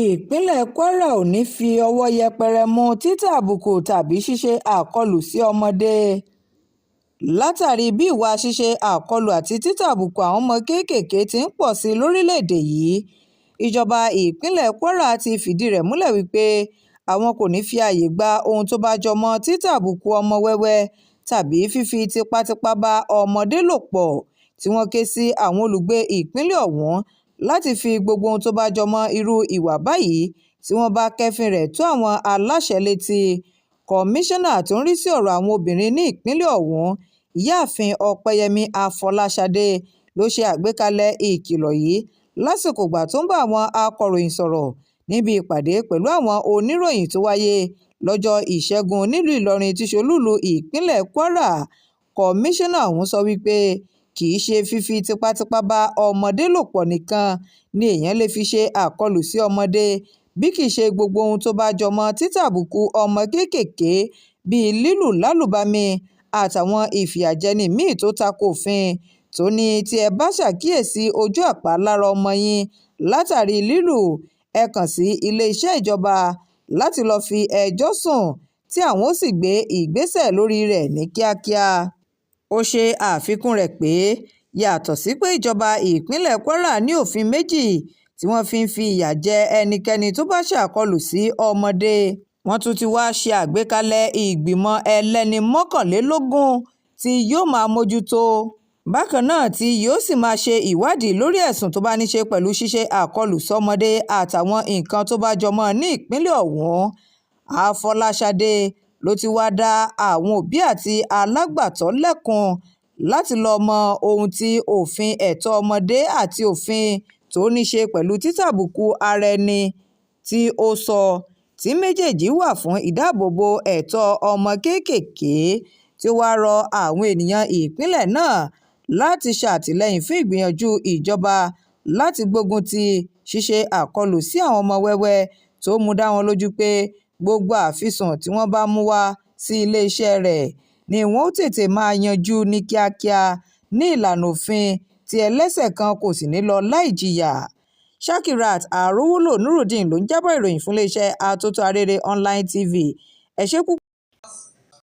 Ìpínlẹ̀ Kwara ò ní í fi ọwọ́ yẹpẹrẹ mú títàbùkù tàbí ṣíṣe àkọlù sí ọmọdé Látàrí bí ìwà ṣíṣe àkọlù àti títàbùkù àwọn ọmọ kéékèèké ti ń pọ̀ sí i lórílẹ̀-èdè yìí, ìjọba ìpínlẹ̀ Kwara ti fìdí rẹ̀ múlẹ̀ wípé àwọn kò ní í fi ààyè gba ohun tó bá jọ mọ́ títàbùkù ọmọ wẹ́wẹ́ tàbí fífi tipátipá bá ọmọdé lò pọ̀, tí wọ́n ké sí àwọn olùgbé ìpínlẹ̀ ọ̀hún láti fi gbogbo ohun tó bá jọ mọ́ irú ìwà báyìí tí wọ́n bá kẹ́ẹ́fín rẹ̀ tó àwọn aláṣẹ létí. Kọmíṣánná tó ń rí sí ọ̀rọ̀ àwọn obìnrin ní ìpínlẹ̀ ọ̀hún, Ìyáàfin Ọ̀pẹyẹmí Afọláshadé, ló ṣe àgbékalẹ̀ ìkìlọ̀ yìí lásìkò ìgbà tó ń bá àwọn akọ̀ròyìn sọ̀rọ̀ níbi ìpàdé pẹ̀lú àwọn oníròyìn tó wáyé lọ́jọ́ Ìṣẹ́gun nílùú Ìlọrin tí í ṣe olúùlú ìpínlẹ̀ Kwara. Kọmíṣánná ọ̀hún sọ wípé kì í ṣe fífi tipátipá bá ọmọdé lò pọ̀ nìkan ni èèyàn lè fi ṣe àkọlù sí ọmọdé, bí kì í ṣe gbogbo ohun tó bá jọ mọ́ títàbùkù ọmọ kéékèèké bíi lílù lálùbami àtàwọn ìfìyàjẹni míì tó tako òfin, tó ní tí ẹ bá ṣàkíyèsí ojú àpá lára ọmọ yín látàrí lílù, ẹ kàn sí iléeṣẹ́ ìjọba láti lọ́ọ́ fi ẹjọ́ sùn tí àwọn ó sì gbé ìgbésẹ̀ lórí rẹ̀ ní kíákíá. Ó ṣe àfikún rẹ̀ pé yàtọ̀ sí pé ìjọba ìpínlẹ̀ Kwara ní òfin méjì tí wọ́n fi ń fìyà jẹ ẹnikẹ́ni tó bá ṣàkọlù sí ọmọdé, wọ́n tún ti wáá ṣe àgbékalẹ̀ ìgbìmọ̀ ẹlẹ́ni mọ́kànlélógún tí yóò máa mójútó bákan náà tí yóò sì máa ṣe ìwádìí lórí ẹ̀sùn tó bá ní í ṣe pẹ̀lú ṣíṣe àkọlù sọ́mọdé àtàwọn nǹkan tó bá jọ mọ́ ní ìpínlẹ̀ ọ̀hún. Afọláshadé ló ti wáá dá àwọn òbí àti alágbàtọ́ lẹ́kun láti lọ́ọ́ mọ ohun tí òfin ẹ̀tọ́ ọmọdé àti òfin tó ní í ṣe pẹ̀lú títàbùkù ara ẹni tí ó sọ, tí méjèèjì wà fún ìdáàbòbò ẹ̀tọ́ ọmọ kéékèèké, tí ó wáá rọ àwọn ènìyàn ìpínlẹ̀ náà láti ṣàtìlẹ́yìn fún ìgbìyànjú ìjọba láti gbógun ti ṣíṣe àkọlù sí àwọn ọmọ wẹ́wẹ́, tó mú dá wọn lójú pé gbogbo àfisùn tí wọ́n bá mú wá sí iléeṣẹ́ rẹ̀ ni wọn ó tètè máa yanjú ní kíákíá ní ìlànà òfin tí ẹlẹ́ṣẹ̀ kan kò sì ní í lọ láì jìyà. Shakirat Arówólò Nurudeen ló ń jábọ̀ ìròyìn fún iléeṣẹ́ Atótó Arére Online TV. Ẹ ṣé púpọ̀.